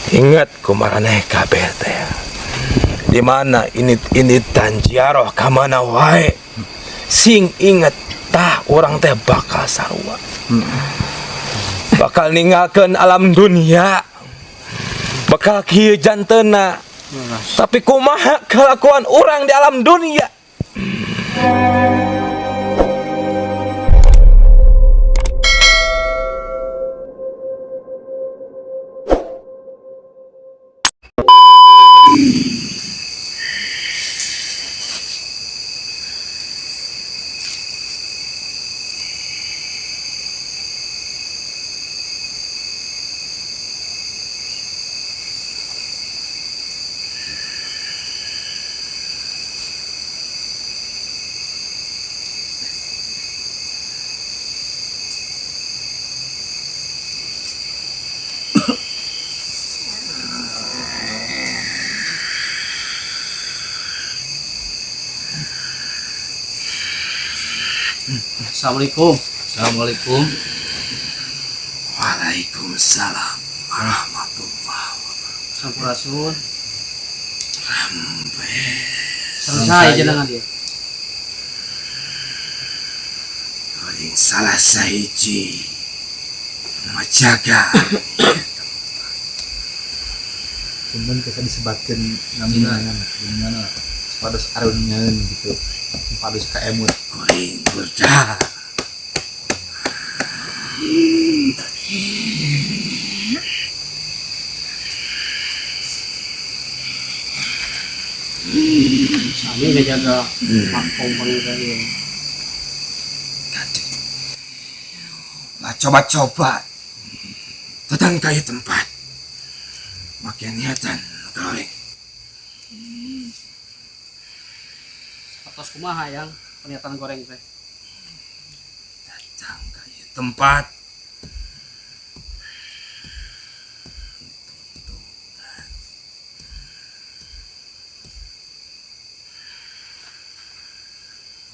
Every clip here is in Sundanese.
Ingat kumaraneh kabeh teh. Di mana ini dan ziarah ka mana wae. Sing inget tah urang teh bakal sarua. Bakal ninggalkeun alam dunia. Bakal kieu janteuna. Tapi kumaha kelakuan orang di alam dunia? Assalamualaikum. Assalamualaikum. Waalaikumsalam warahmatullahi wabarakatuh. Sampurasun. Rampes. Selesai jenengan dia. Kuring salah sahiji majaga. Cuman bisa disebatkan namina gimana supados arunyaeun gitu, supados kaemut. Kuring berdah. Sami ngajaga makom pangeran ya. Lah coba-coba datang ke tempat makin niatan goreng. Atos kumaha yang pernyataan goreng teh. Datang ke tempat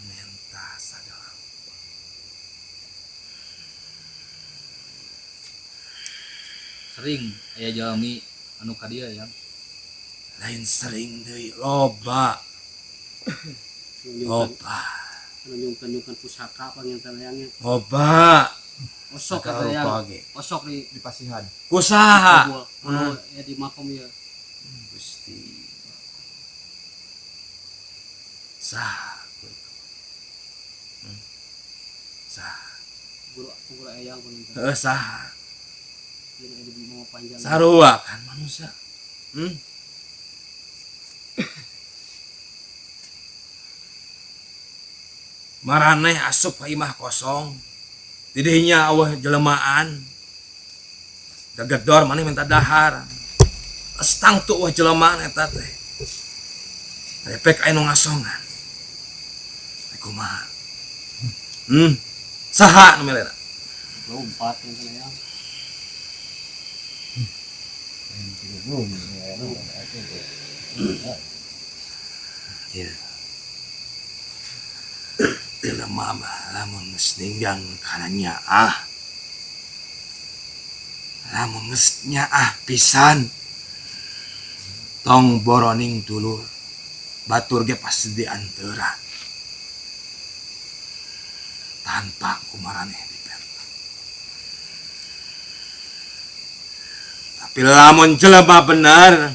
minta segala. Sering aya jalmi anu ka dieu ya. Lain sering deui, loba. Loba. Nunjukkan pusaka panginten yangnya. Loba. Osok Segala kata yang. rupa ge. Osok di di pasihan. Kusaha? Kubu, ya di makom ya. Gusti. Saha? Saha? Guru guru eyang panginten. Heeh, saha? Ieu di mau panjang. Sarua kan manusia. Maraneh asup ka imah kosong. Didinya eueuh jelemaan. Gagedor maneh minta dahar. Estang tu eueuh jelemaan eta teh. Repek aya nu ngasongan. Kumaha? Saha nu melena? Lompat panginten eyang. Ya. Jelema mah lamun geus ninggang kana nyaah. Lamun geus nyaah pisan. Tong boroning dulur. Batur ge pasti dianteuran. Tanpa kumaraneh dipenta. Tapi lamun jelema bener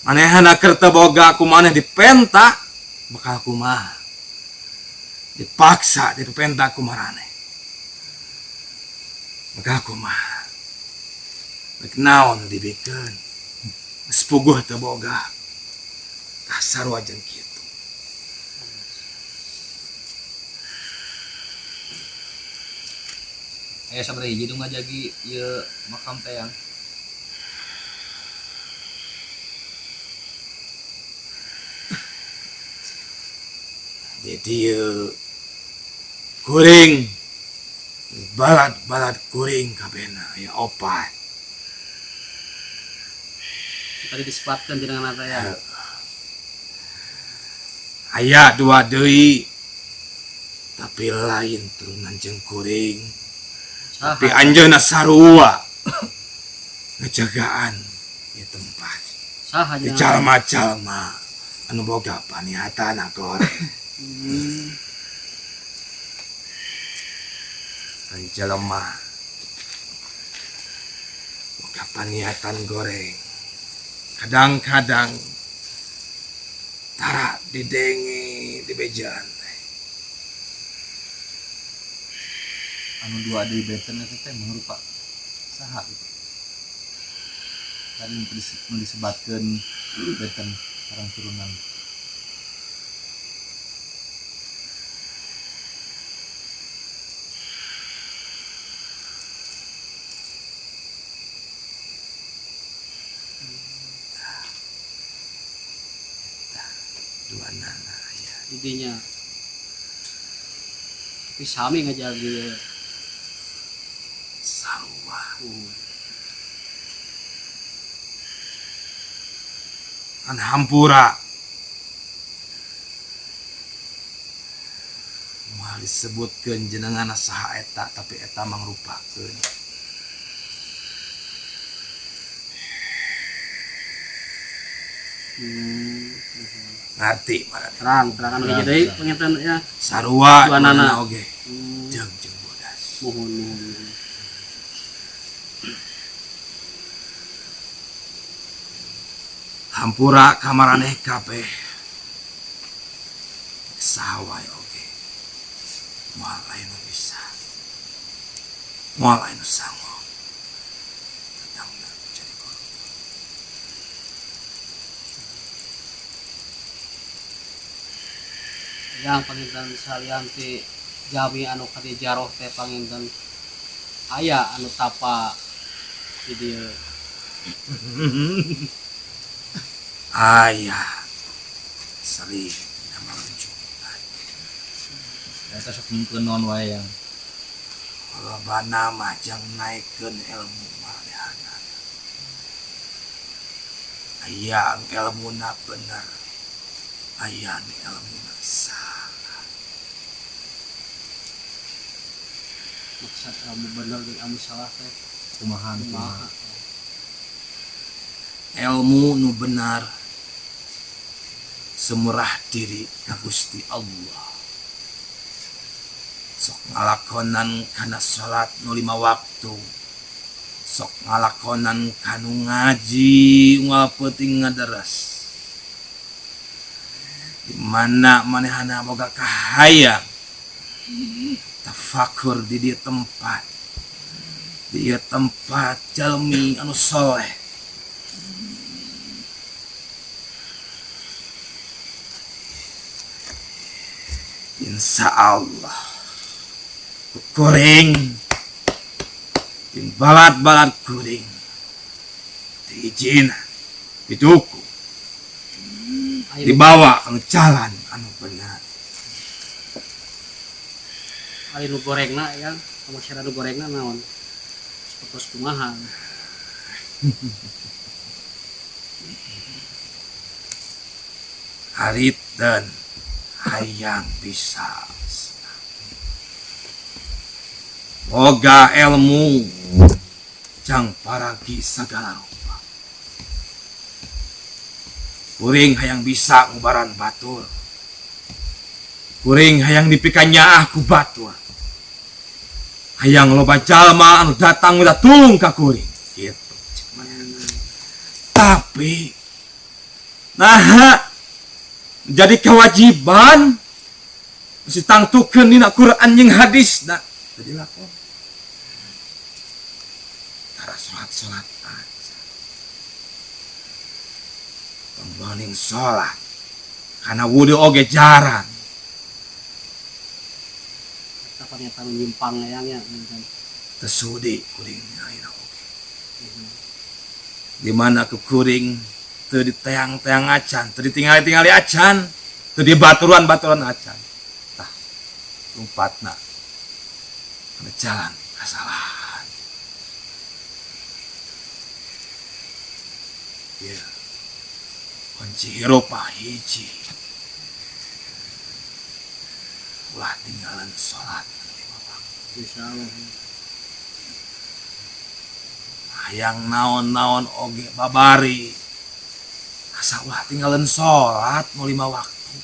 manehna keur teu boga kumaneh dipenta bakal kumaha? Dipaksa dipenta kumaraneh. Bakal kumaha? Rek naon dibikeun? Geus puguh teu boga. Tah sarua jeung kitu. Aya sabaraha hiji nu ngajagi ieu makam teh yang? Jadi kuring balad-balad kuring kabehna aya opat. Tadi disepatkan jenengan apa ya? Aya dua deui tapi lain turunan jeung kuring. Tapi anjeunna sarua ngejagaan Ieu tempat. Saha Di nya? jalma-jalma anu boga paniatan goreng. Anu jelema boga paniatan goreng. Kadang-kadang tara didenge di bejaan teh. Anu dua deui benten eta teh mangrupa saha gitu. Tadi nu disebatkeun benten sareng turunan. Dua nana aya Didinya. Tapi sami ngajagi. Sarua. Kan hampura moal disebutkeun jenengan saha eta, tapi eta mangrupakeun ngarti marane. Terang, terang anu hiji deui panginten ya. Sarua Dua nana. Oge. Jeung jeung bodas. Muhun, muhun, muhun. Hampura kamaraneh kabeh. Saha wae oge. Moal aya nu bisa. Moal aya nu sanggup. Tetangga jadi korban. Yang panginten salian ti jami anu ka jaroh teh panginten aya anu tapa di dieu? Aya sering nama lunjungan. Eta sok nyungkeun naon wae yang? Loba nama jang naikkeun ilmu maranehana. Aya anu ilmuna bener, aya anu ilmuna salah. Maksud ilmu bener jeung ilmu salah teh kumaha nu kumaha? Kumaha? Ilmu nu benar semurah diri ka Gusti Allah, sok ngalakonan kana salat nu lima waktu, sok ngalakonan kanu ngaji unggal peuting ngaderes, di mana manehana boga kahayang tafakur di dieu tempat, di ieu tempat jalmi anu soleh. Insya Allah kuring jeung balad-balad kuring diizinan, didukung, Ayo. Dibawa ke jalan anu benar. Ari nu gorengna ya, maksudna nu gorengna naon? Terus kumaha? Hariten hayang bisa boga ilmu jang paragi segala rupa. Kuring hayang bisa ngubaran batur, kuring hayang dipikanyaah ku batur, hayang loba jalma anu datang minta tulung ka kuring gitu cek manehna. Tapi nah jadi kewajiban mesti tangtukeun dina Quran jeung hadis. Nah, jadi lakon tara salat-salat aja, pemboning salat karena wudu oge jarang. Eta pernyataan nyimpang yang ya kan. Teu sudi kuring ayeuna oge, di mana ku kuring teu diteang-teang acan, teu ditingali-tingali acan, teu dibaturan-baturan acan. Tah, lumpatna kana jalan kesalahan ya. Kunci hirup mah hiji, ulah tinggalan salat lima waktu. Insyaallah. Hayang naon-naon oge babari. Asa ulah tinggalin salat nu 5 waktu.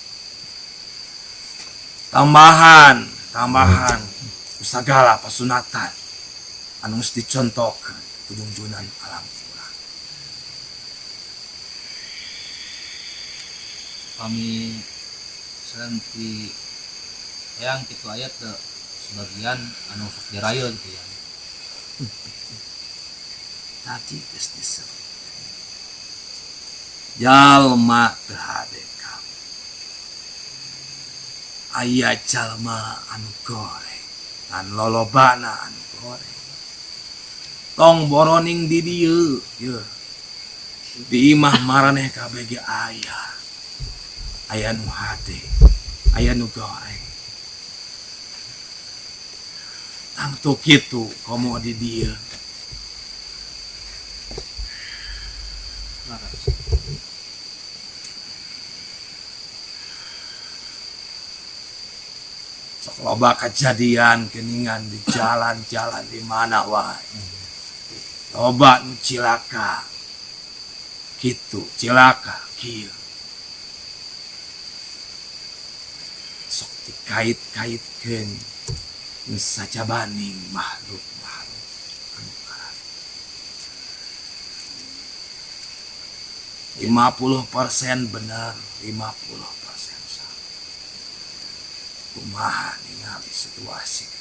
Tambahan, tambahan sagala pasunatan anu geus dicontohkeun ku junjunan alam urang. Kami sering di yang kitu aya teu sebagian anu sok dirayu gitu ya. Tadi geus disebut. Jalma teu hade kabeh. Aya jalma anu goreng, ngan lolobana anu goreng. Tong boroning di dieu, yeuh. Di imah maraneh kabeh ge aya. Aya nu hade, aya nu goreng. Tangtu kitu komo di dieu. Sok loba kejadian keningan di jalan-jalan di mana wae. Loba nu cilaka. Kitu cilaka kieu. Sok dikait-kaitkeun nu sajabaning makhluk-makhluk anu karat. 50% benar, 50% salah. Kumaha ningali situasi.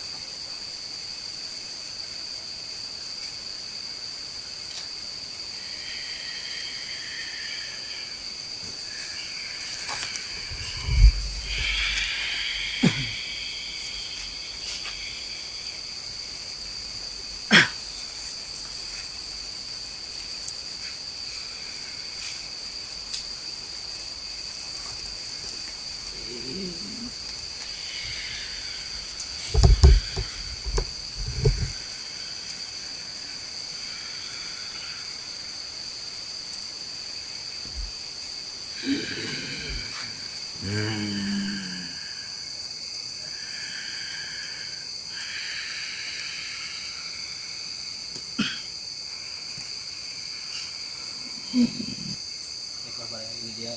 Ini dia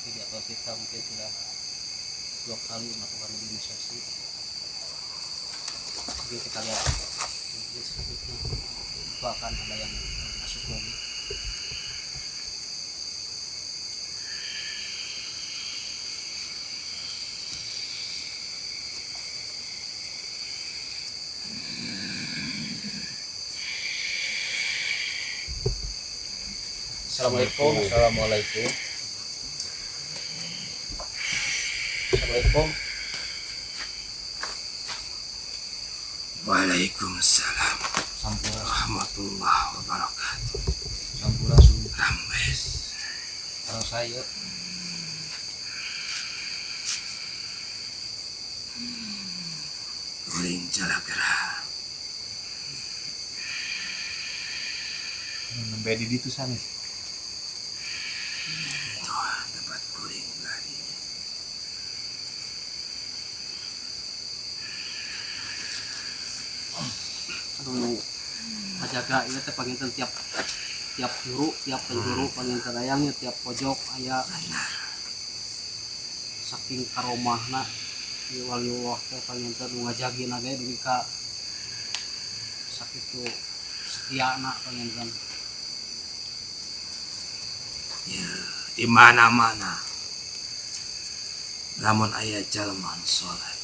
tidak tahu kita mungkin sudah 2 kali melakukan mobilisasi. Oke, kita lihat mungkin selanjutnya itu akan ada yang masuk lagi. Assalamualaikum. Assalamualaikum. Assalamualaikum. Waalaikumsalam. Sampurasun. Warahmatullahi wabarakatuh. Sampurasun. Rampes. Kalau saya Kuring jalagera. Nembe di ditu sanes. Tuh, tempat kuring lari. Aduh, ngajaga ieu teh panginten tiap juru, tiap penjuru panginten ayangnya tiap pojok aya saking karomahna ieu waliullah teh panginten nu ngajagina ge dugi ka sakitu setiana panginten. Ya, di mana-mana lamun aya jalma anu soleh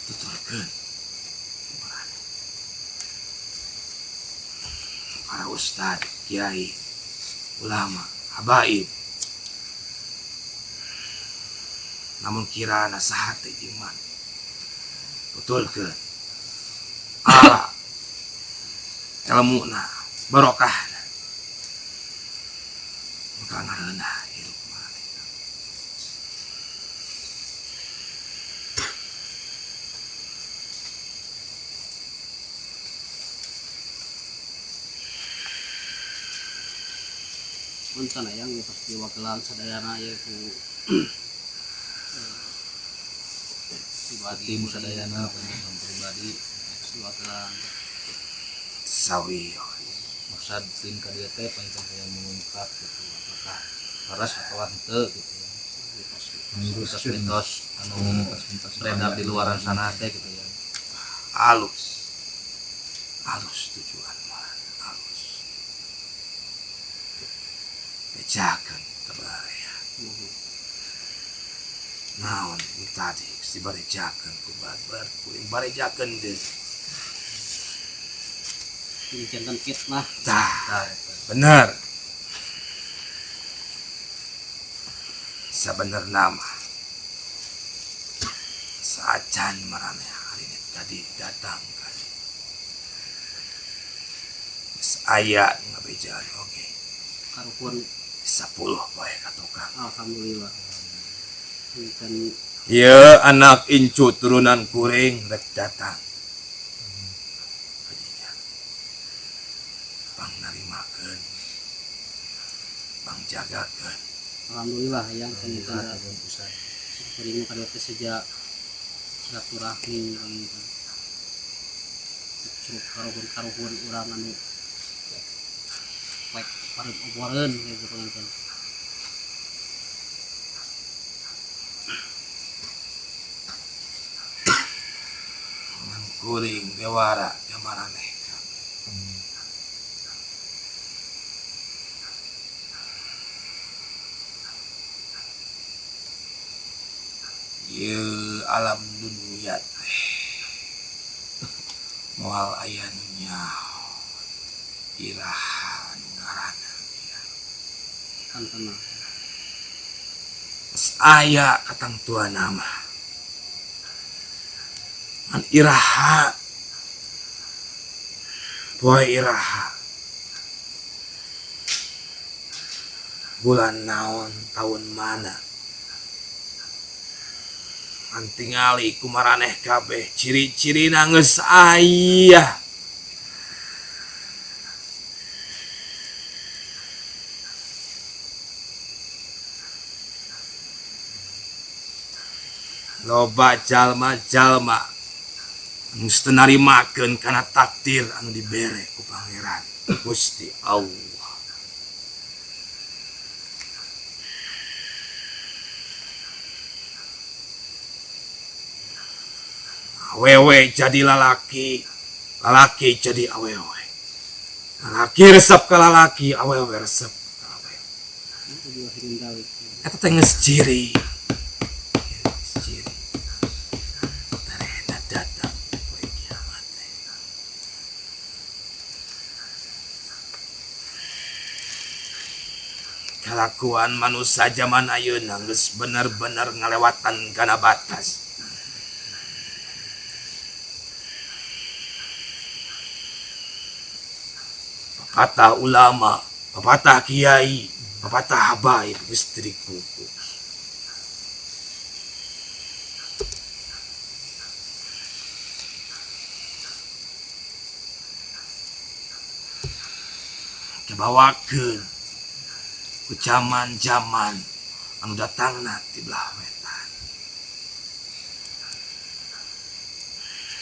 tuturkeun para ustad, kiai, ulama, habaib. Namun kirana sahate jeung maneh tuturkeun ala ilmuna barokahna maka ngareunah hirup maneh. Punten aya yang tos diwakelan sadayana ieu ku pribadi tim sadayana panjenengan pribadi diwakelan. Saha Sawios. Maksud sin ka dieu teh panginten hayang mengungkap gitu apakah leres atau henteu gitu ya. Mitos-mitos anu Mitos-mitos beredar di luaran sana teh gitu ya. Alus. Alus tujuan mah alus. Bejakeun ka baraya. Naon nu tadi geus dibarejakeun ku babar kuring barejakeun deui. Ini janten fitnah. Tah, Tah eta. bener. Sabenerna mah saacan maraneh arinit tadi datang kali. Geus aya nu ngabejaan oge. Karuhun. 10 poe ka tukang. Alhamdulillah. Janten Ieu anak incu turunan kuring rek datang. Kadinya. Pang narimakeun. Pang jagakeun. Alhamdulillah yang panginten Alhamdulillah pisan. kuring ka dieu teh seja silaturahmi panginten. Curug karuhun-karuhun urang anu baik pareum oboreun gitu panginten. Ngan kuring bewara ka maraneh kabeh. Ieu alam dunia teh moal aya nu nyaho iraha anu ngaranna ieu. Kan tenang. Geus aya katangtuana mah. Ngan iraha poe iraha bulan naon tahun mana ngan tingali ku maraneh kabeh ciri-cirina geus aya. Loba jalma-jalma geus teu narimakeun kana takdir anu dibere ku Pangeran Gusti Allah. Awewe jadi lalaki, lalaki jadi awewe. Lalaki resep ka lalaki, awewe resep ka awewe. Eta teh geus ciri. Geus ciri. Terena datang poe kiamat teh. Kalakuan manusia zaman ayeuna geus bener-bener ngalewatan kana batas. Pepatah ulama, pepatah kiai, pepatah habaib geus teu dikuku. Kebawakeun ku jaman-jaman anu datangna ti belah wetan.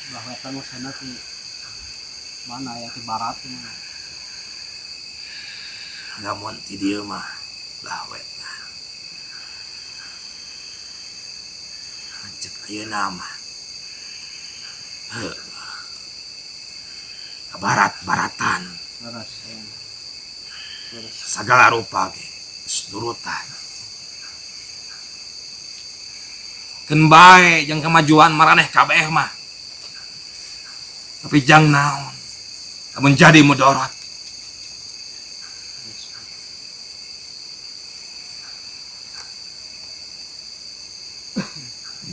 Belah wetan maksudna ti mana ya, ti barat mah. Lamun ti dieu mah belah wetan. Lanceuk ayeuna mah heuh ka barat-baratan. Leres, ya. Leres. Sagala rupa ge geus nurutan. Keun bae jeung kemajuan maraneh kabeh mah. Tapi jang naon lamun jadi mudorot.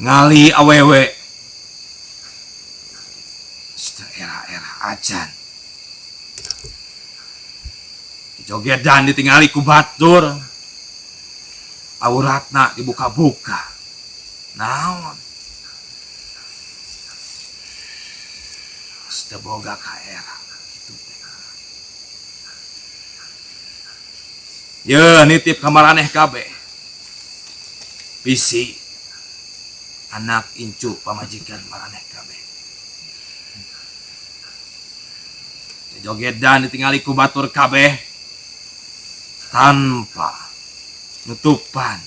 Ngali awewe teu era-era acan. Dijogedan ditingali ku batur. Auratna dibuka-buka. Naon? Geus teu boga ka era kitu teh. Yeuh nitip ka maraneh kabeh. Bisi anak incu pamajikan maraneh kabeh. Jogedan ditingali ku batur kabeh tanpa nutupan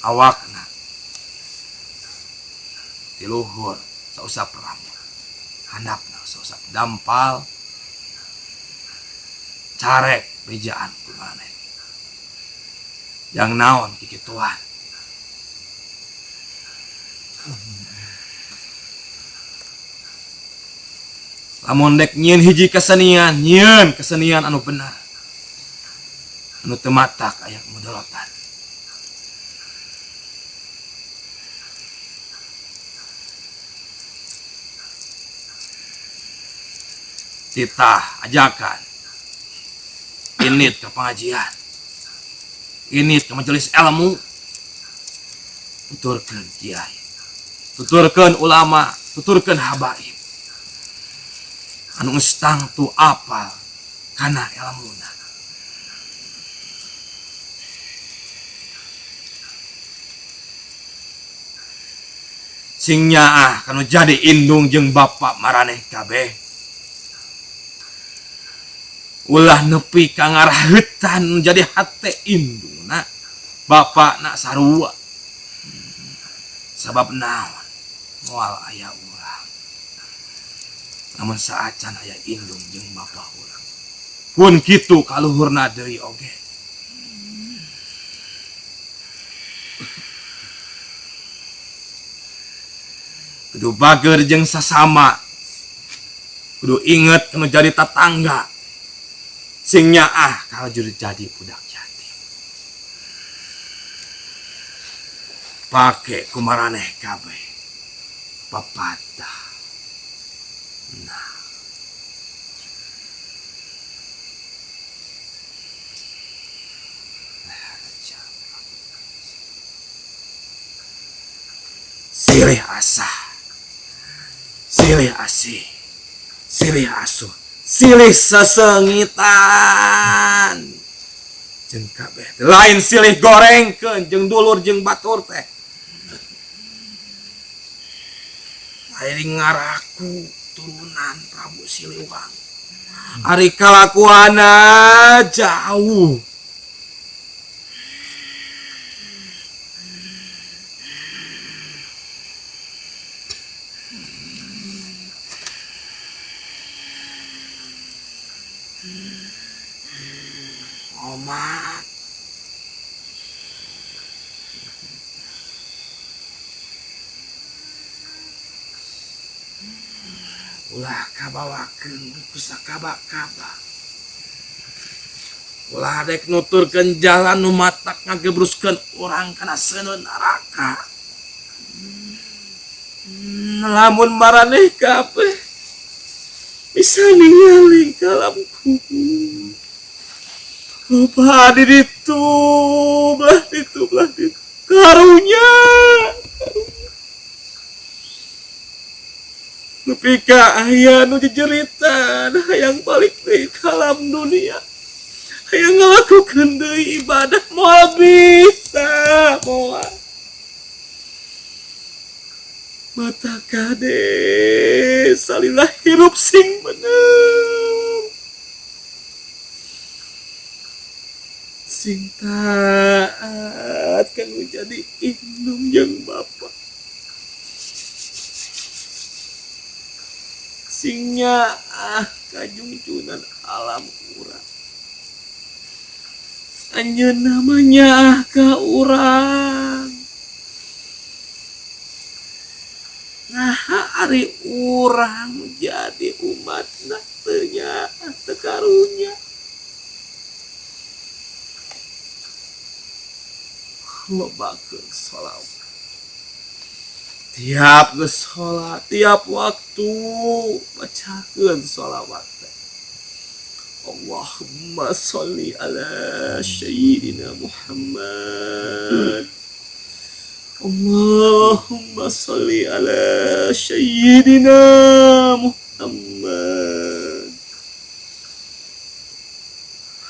awakna ti luhur sausap rambut, handapna sausap dampal, carek bejaan ku maneh. Jang naon kikituan? Lamun dek nyieun hiji kesenian, nyieun kesenian anu bener, anu teu matak aya kemudorotan. Titah ajakan init ke pengajian, init ke majelis ilmu, tuturkeun kiai, tuturkeun ulama, tuturkeun habaib anu geus tangtu apal kana ilmuna. Sing nyaah kanu jadi indung jeung bapak maraneh kabeh. Ulah nepi ka ngaraheutan jadi hate indungna bapakna sarua. Sabab naon? Moal aya urang. Namun saacan aya indung jeung bapak urang. Pun kitu kaluhurna deui oge. Kudu bager jeung sasama. Kudu inget kanu jadi tatangga. Sing nyaah kalau jadi budak yatim. Pake kumaraneh kabeh papatah. Nah, silih asah, silih asih, silih asuh, silih sesengitan jeung kabeh lain silih gorengkeun jeung dulur jeung batur teh. Lain ngaraku turunan Prabu Siliwangi, ari kalakuanna jauh. Omat ulah kabawakeun ku sakaba-kaba, ulah dek nuturkeun jalan nu matak ngagebruskeun urang kana seuneu neraka. Lamun maraneh kabeh bisa ningali ka alam kubur, loba di ditu, belah ditu, belah ditu, karunya, karunya. Nepi ka aya nu jejeritan hayang balik deui ka alam dunia, hayang ngalakukeun deui ibadah moal bisa, moal. Mata kade salilah hirup sing bener, sing taat kanu jadi indung jeung bapa, sing nyaah kajungjunan alam urang. Anjeunna mah nyaah ka urang. Nah, ari urang jadi umatna teu nyaah teu karunya. Lobakeun sholawat. Tiap geus sholat, tiap waktu bacakeun sholawat teh. Allahumma sholli ala sayyidina Muhammad. Allahumma sholli ala sayyidina Muhammad.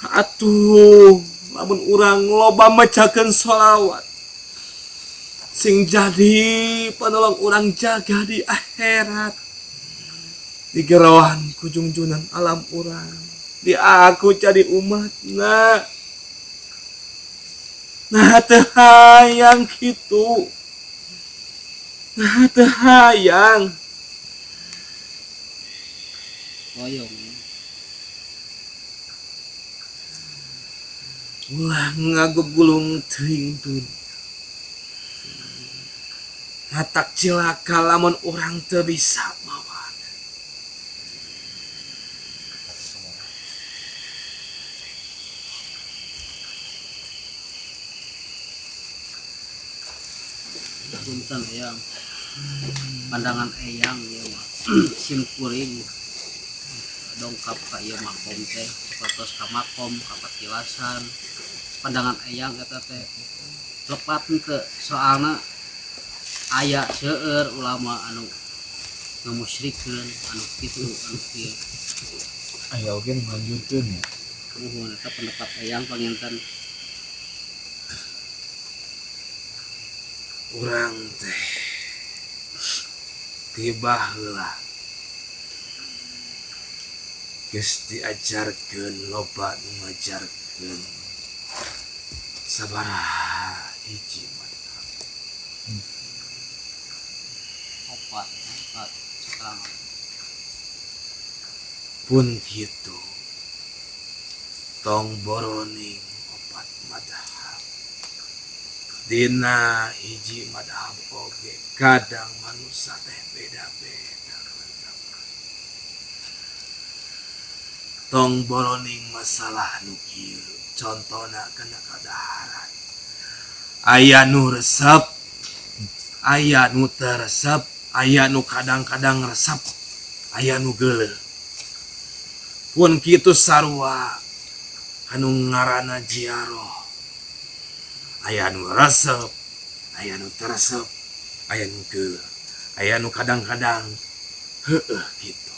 Atuh lamun urang loba macakeun sholawat, sing jadi penolong urang jaga di akhirat. Digeroan ku jungjunan alam urang. Diaku jadi umatna. Nah teu hayang kitu. Nah teu hayang. Hoyong. Ulah ngagugulung teuing dunya. Matak cilaka lamun urang teu bisa mawa. Punten Eyang. Pandangan Eyang ieu mah sim kuring dongkap ka ieu makom teh sapertos ka makom ka patilasan. Pandangan Eyang eta teh lepat henteu, soalna aya seueur ulama anu ngamusyrikeun anu kitu anu kieu. Aya oge nu nganjurkeun ya. Nuhun, eta pendapat Eyang panginten. Urang teh tiba heula geus diajarkeun loba nu ngajarkeun sabaraha hiji madzhab. Opat, opat sekarang. Pun kitu tong boroning opat madhab. Dina hiji madhab oge kadang manusia teh beda-beda pendapat. Tong boroning masalah nu kieu, contona kana kadaharan. Aya nu resep, aya nu teu resep, aya nu kadang-kadang resep, aya nu geuleuh. Pun kitu sarua anu ngaranna ziarah. Aya nu resep, aya nu teu resep, aya nu geuleuh, aya nu kadang-kadang heueuh kitu.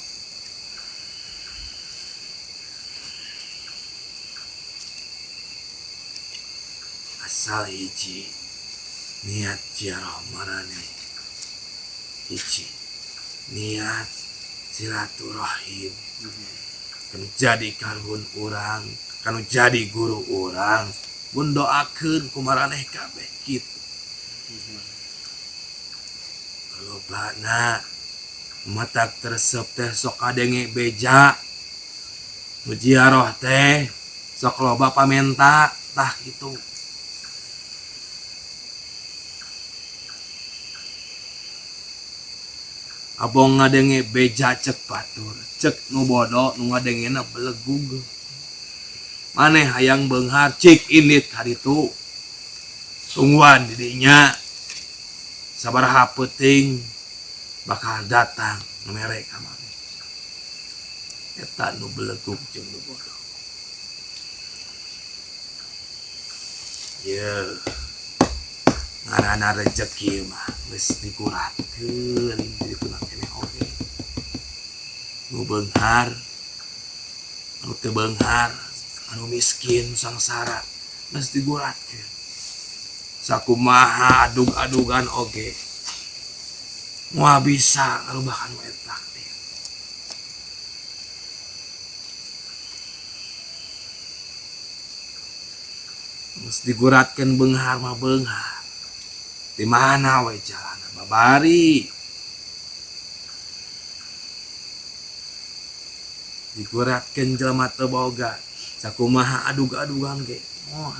Asal hiji niat ziarah maraneh, hiji niat silaturahim, kanu jadi karuhun urang, kanu jadi guru urang, mun doakeun ku maraneh kabeh kitu. Lobana matak teresep teh sok kadenge beja, nu ziarah teh sok loba pamenta tah kitu. Abong ngadenge beja cek batur, cek nu bodo nu ngadengena belegug. Maneh hayang beunghar cik indit ka ditu. Tungguan di dinya sabaraha peuting bakal datang mere ka maneh. Eta nu belegug jeung nu bodo. Yeuh. Ngaranna rejeki mah geus diguratkeun dituna keneh oge. Nu beunghar, anu teu beunghar, anu miskin sangsara geus diguratkeun. Sakumaha adug-adugan oge moal bisa ngarubahkan wae takdir. Geus diguratkeun beunghar mah beunghar. Di mana we jalana babari. Diguratkeun jelema teu boga, sakumaha adug-adugan ge moal.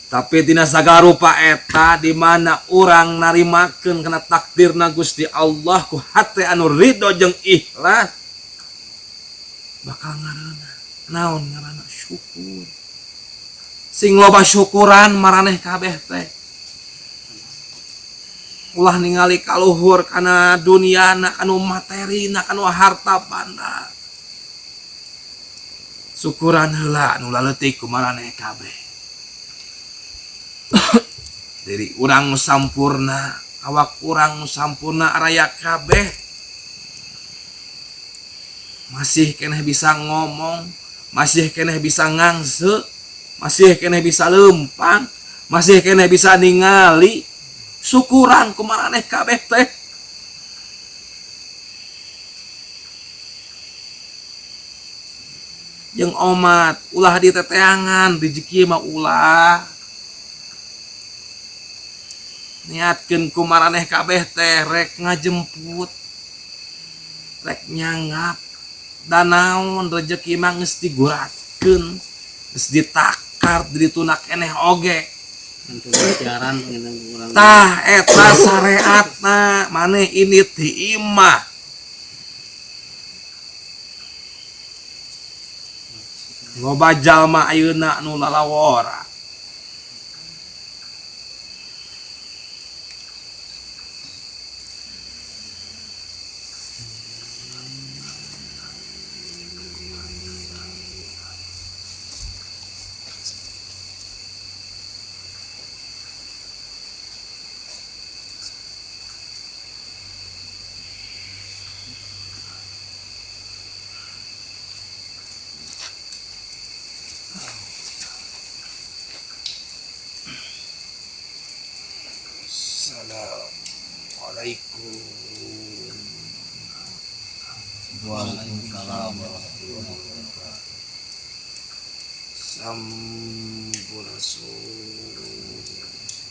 Tapi tina sagala rupa eta di mana urang narimakeun kana takdirna Gusti Allah ku hate anu ridho jeung ikhlas, bakal ngareuna naon ngaranna syukur. Sing loba syukuran maraneh kabeh teh. Ulah ningali kaluhur kana duniana, kanu materina, kanu harta banda. Syukuran heula nu laleutik ku maraneh kabeh. Diri urang nu sampurna, awak urang nu sampurna araya kabeh. Masih keneh bisa ngomong, masih keneh bisa ngangse, masih keneh bisa lempang, masih keneh bisa ningali. Syukuran ku maraneh kabeh teh. Jeung omat ulah diteteangan rezeki mah ulah. Niatkeun ku maraneh kabeh teh rek ngajemput. Rek nyanggap. Da naon rezeki mah geus diguratkeun, geus ditakar dituna keneh oge. Tah eta syariatna maneh ini di imah. Loba jalma ayeuna nu lalawora. Assalamualaikum. Waalaikumsalam warahmatullahi wabarakatuh. Sampurasun.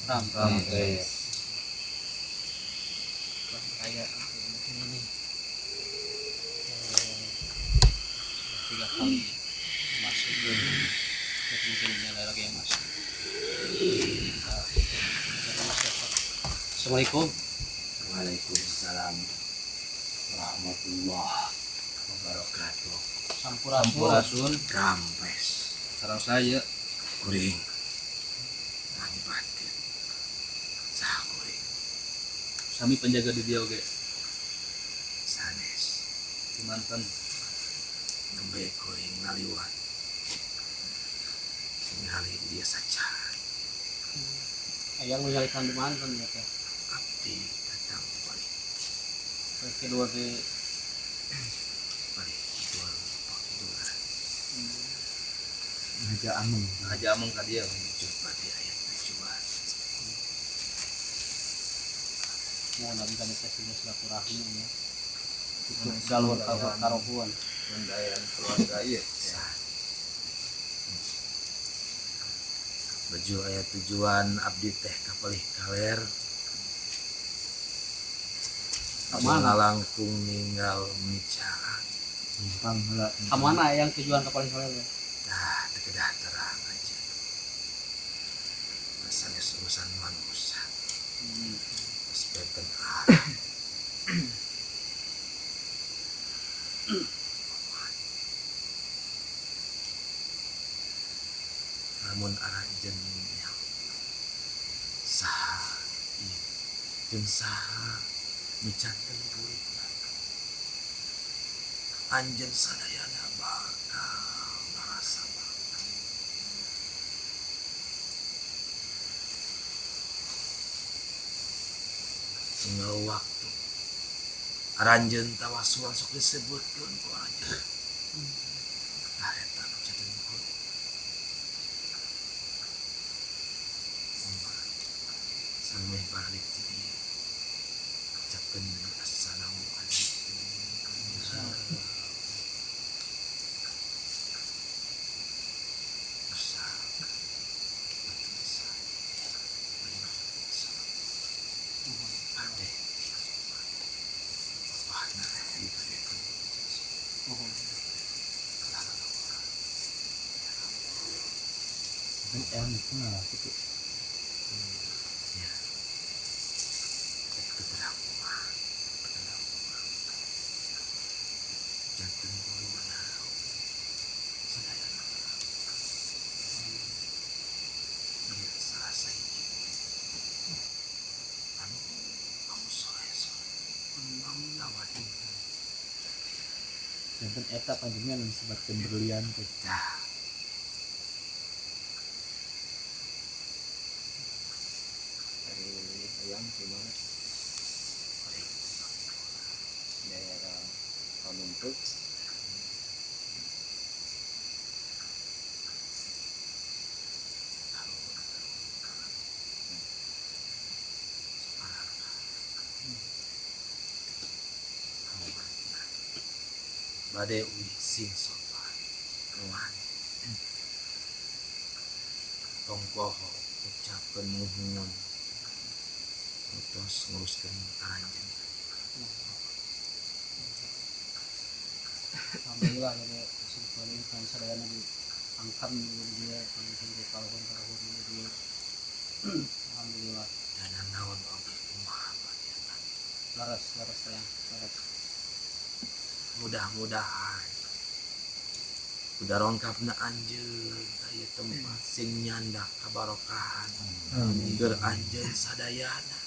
Rampes. Kayak mungkin ini 3 kali masuk, mungkin ini ada lagi yang masuk. Assalamualaikum. Waalaikumsalam warahmatullahi wabarakatuh. Sampurasun. Rampes. Sareng saya kuring. Nganyibatkeun. Saha kuring? Sami penjaga di dieu oge. Sanes. Di Manten. Nembe kuring ngaliwat. Ningali dia saja. Ayang menyalikan di Manten ya teh. Abdi datang balik. Kedua ke balik dua dua. Ngaja ameng. Ngaja ameng ka dieu. Coba di ayat tujuan. Mau nabi kami teh sudah silaturahmi ya. Itu jalur karohuan. Mendayan keluarga ieu. Baju ayat tujuan abdi teh kapalih kaler. Kamana? Langkung ninggal micara. Numpang heula. Kamana yang tujuan kapalih kaler? Tah, teu kedah terang aja. Sanes urusan manusia. Geus benten arah. Namun aranjeun saha ieu jeung saha nu janten burukna anjeun sadayana bakal ngarasa bakal tinggal waktu aranjeun tawasulan sok disebutkeun ku aranjeun tah eta nu janten buruk. Sampai balik di dia ucapkan assalamualaikum. Gitu. Ya. Jantan guru mana? Sadaya dia salah sahiji. Anu kamu soleh soleh. Kamu tawadi. Jantan eta panjenengan anu disebutkeun berlian teh. Tah. Ayam gimana? Daerah Panumpuk. Bade uih sing sopan. rohani. Tong poho ucapkeun nuhun tos nguruskeun aranjeun. Alhamdulillah ya simkuring kan sadayana diangkat dia panginten di kaluhur-kaluhur dia. Alhamdulillah. Dan naon oge kumaha ya. Laras laras ya, laras. Mudah-mudahan udah rongkapna anjeun ka ieu tempat sing nyandak kabarokahan. Keur anjeun sadayana.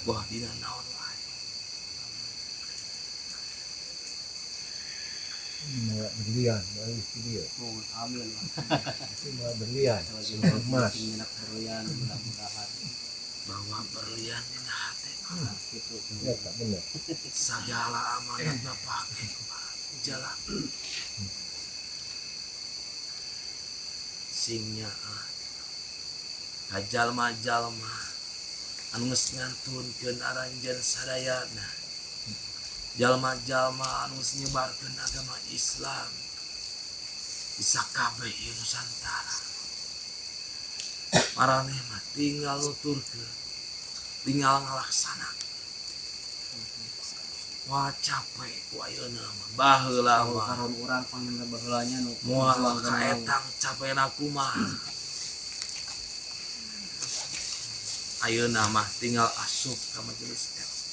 Boh dina naon wae. Malah berlian, bagus dia. Oh, amin. Malah berlian, emas. Minat berlian, mudah-mudahan. Bawa berlian dina hate. Gitu. Ya, tak benar. Segala amanatna pake jalan. Sing nyaah ka jalma-jalma anu geus ngantunkeun aranjeun sadayana. Jalma-jalma anu geus nyebarkeun agama Islam di sakabeh ieu Nusantara. Maraneh mah tinggal nuturkeun, tinggal ngalaksanakeun. Wah capek ku ayeuna mah baheula mah. Karon urang panginten baheulanya nu moal kaetang capena kumaha. Ayeuna mah tinggal asup ka majelis ilmu,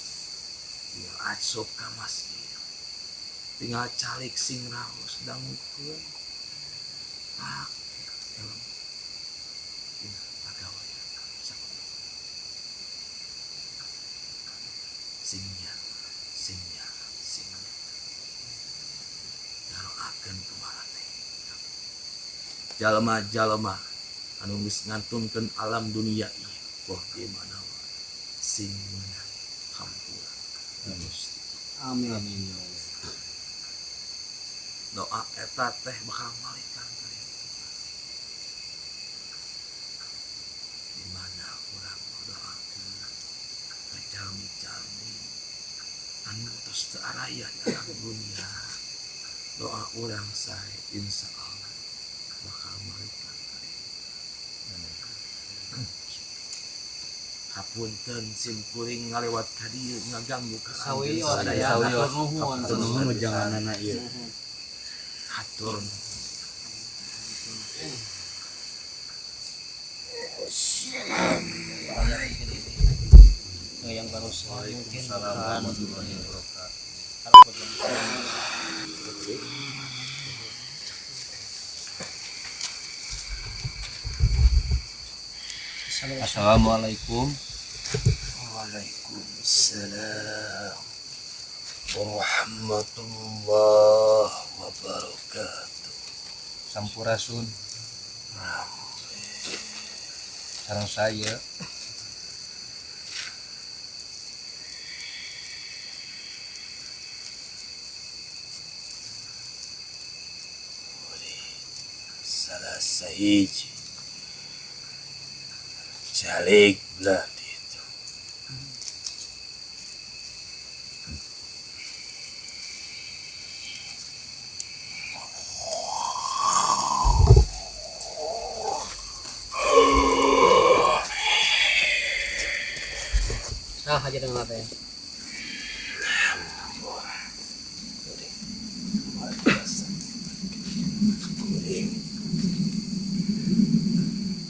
tinggal asup ka masjid, tinggal calik sing raos dangukeun pake ilmu dina pagawean sakumaha. Sing nya sing nya sing nya ngaroakeun kumaha teh jalma-jalma anu geus ngantunkeun alam dunia ieu boh di mana wae sing meunang hampura. Amin. Amin ya Allah. Doa eta teh bakal malikan ka di mana urang doakeun ka jalmi-jalmi anu tos teu araya di alam dunia. Doa urang sae insyaallah bakal malikan ka. Hapunten sim kuring ngalewat ka dieu ngaganggu ka Sawios, sadayana. hatur nuhun. Hatur nuhun wejanganana ieu. Hatur. Yang barusan mungkin Waalaikumsalam bukan warahmatullahi wabarakatuh. Assalamualaikum. Waalaikumsalam warahmatullahi wabarakatuh. Sampurasun. Sareng saya salah sahiji calik belah itu. Sah aja dengan apa ya? Kuring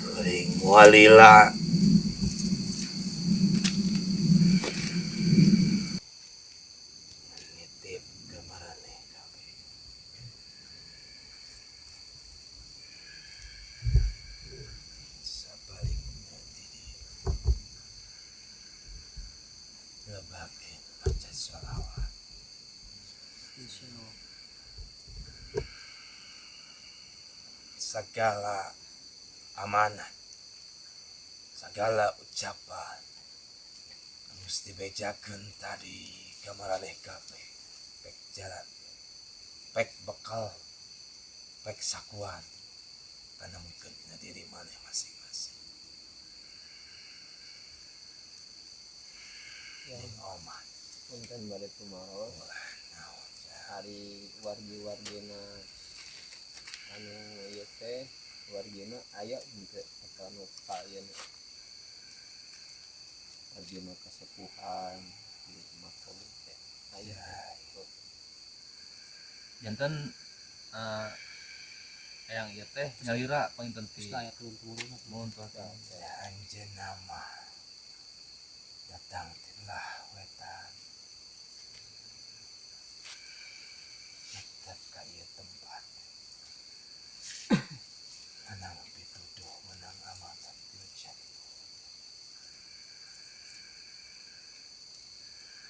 kuring walila nitip ke maraneh kabeh. Sabalikna ti dieu ngebakeun maca sholawat. Insyaallah. Segala amanat, segala ucapan anu geus dibejakeun tadi ka maraneh kabeh pek jalan, pek bekal, pek sakuan tanamkeun dina diri maneh masing-masing. Ya. Jeung omat. Punten bade tumaros. Ulah naon Hari wargi-wargina anu teh wargina aya henteu eta nu kaayana wargina kasepuhan di makom teh aya Janten eyang ieu teh nyalira panginten ti Terus aya turun-temurun. Mohon tuh. Anjeunna mah datang ti belah wetan. Netep ka ieu tempat. Menang pituduh, menang amanat ti jati.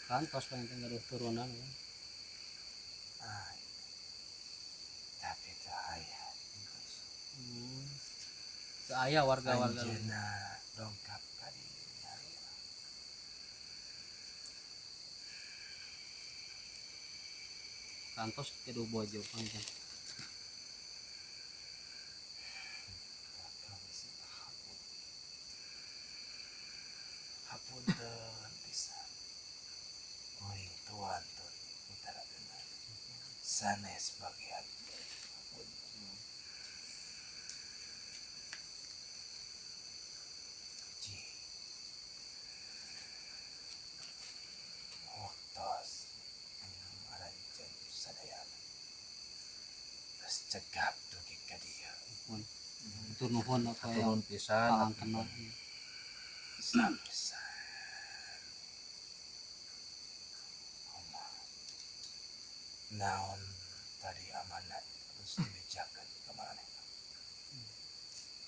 Kantos panginten gaduh turunan ya. Ah, tapi teu aya. Teu aya warga-warga. Anjeunna dongkap ka dieu nyalira. Kantos gaduh bojo panginten. Hapunten pisan. Kuring tuantun utarakeun sanes bagian hapunten. Ji. Waktos aranjeun sadayana. Geus cegap dugi ka dieu. Nuhun. Hatur nuhun apa ya. Nuhun pisan. Pangangkena. Sami-sami. Naon tadi amanat terus dibejakeun ka maranehna.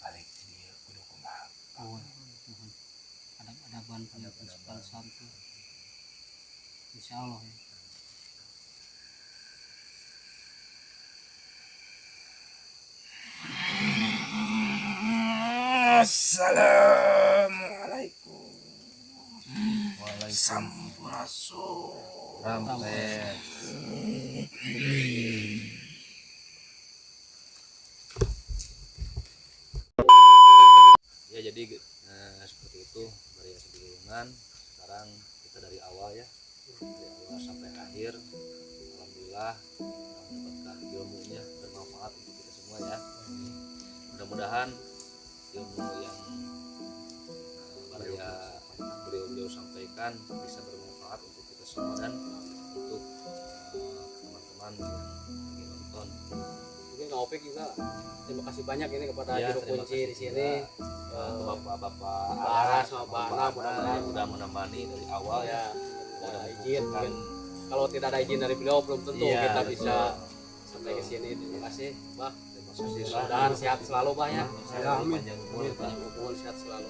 Balik ti dieu kudu kumaha? Oh, nuhun. Adab-adaban panginten sopan santun. Insyaallah ya. Assalamualaikum. Waalaikumsalam. Sampurasun. Rampes. Ya jadi seperti itu variasi lingkungan. Sekarang kita dari awal ya, dari awal sampai akhir. Alhamdulillah kita mendapatkan ilmunya bermanfaat untuk kita semua ya. Mudah-mudahan ilmu yang beliau-beliau sampaikan bisa bermanfaat untuk kita semua dan untuk teman-teman yang lagi nonton. Mungkin Kang Opik juga terima kasih banyak ini kepada Ya, juru terima kunci kasih di sini. Ke bapak-bapak Bapak Ara sama Bapak Ana, mudah-mudahan yang udah menemani dari awal ya. Ya, Udah ada izin membukukan. mungkin. Kalau tidak ada izin dari beliau belum tentu Iya, kita betul. bisa sampai ke sini. Terima kasih, Bah. Terima kasih. Bah. Mudah-mudahan sehat selalu, Bah ya. Sehat, panjang umur, Bah. Panjang umur, sehat selalu.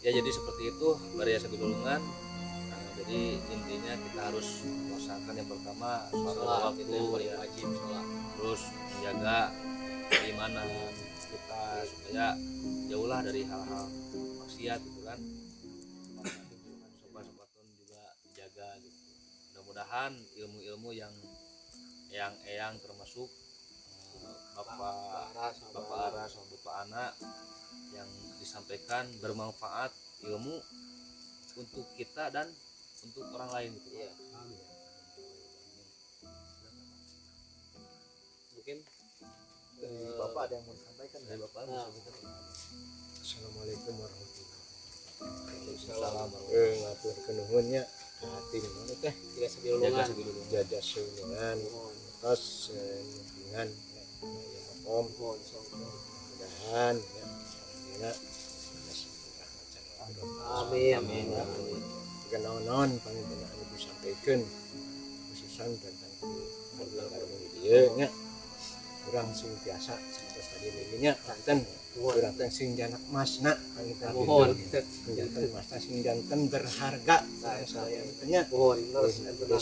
Ya jadi seperti itu variasi golongan. Nah, jadi intinya kita harus melaksanakan yang pertama sholat Sholat waktu itu yang paling ya. wajib sholat. Terus menjaga keimanan kita supaya jauhlah dari hal-hal maksiat gitu kan. Sopan-sopatun juga dijaga gitu. Mudah-mudahan ilmu-ilmu yang eyang-eyang termasuk Bapak Ara sama Bapak Ara sama Bapak Ana yang disampaikan bermanfaat ilmu untuk kita dan untuk orang lain gitu. Iya. Mungkin Dari Bapak ada yang mau disampaikan Dari nggak? Bapak Nah. mau sampaikan? Assalamualaikum warahmatullahi Waalaikumsalam. wabarakatuh. Ngaturkeun nuhun nya ka tim naon teh tidak sebilungan. Jaga sebelum jajah seunungan tos nyumpingan ya ya makom mudah-mudahan ya dina Amin. Amin. Jika naon-naon panginten anu disampaikan khususan tentang keluarga di dieu nya urang sing biasa sapertos tadi minggunya panginten urang teh sing janak masna panginten Mohon. sing janten masna sing janten berharga urang sadaya teh nya Mohon terus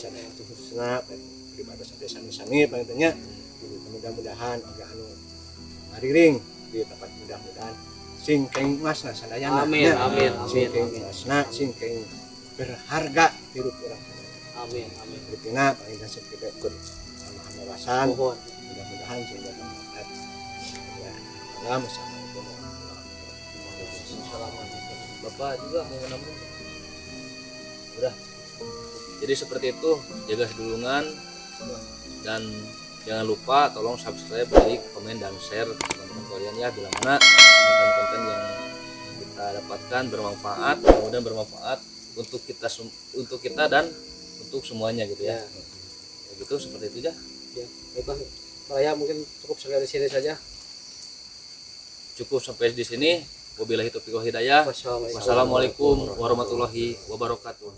desa itu khususna pribadi sampai sami-sami panginten nya mudah-mudahan oge anu ngariring di tempat mudah-mudahan sing keng masna sadayana Amin, nya. amin, sing amin, keng amin. masna sing keng berharga hirup urang sadayana Amin. Amin. Rutina panginten sakitu kur amawasan Mohon. mudah-mudahan sehingga bermanfaat ya. Assalamualaikum warahmatullahi wabarakatuh. Bapak juga mau menambah? Udah. Jadi seperti itu, jaga sedulungan dan Jangan lupa tolong subscribe, like, komen, dan share ke teman-teman kalian ya, bila mana konten-konten yang kita dapatkan bermanfaat, kemudian bermanfaat untuk kita dan untuk semuanya gitu ya. Ya gitu, seperti itu ya. Ya, baiklah. Baraya, mungkin cukup sampai di sini saja. Cukup sampai di sini. Wabillahi taufiq wal hidayah. Wassalamualaikum. Wassalamualaikum warahmatullahi wabarakatuh.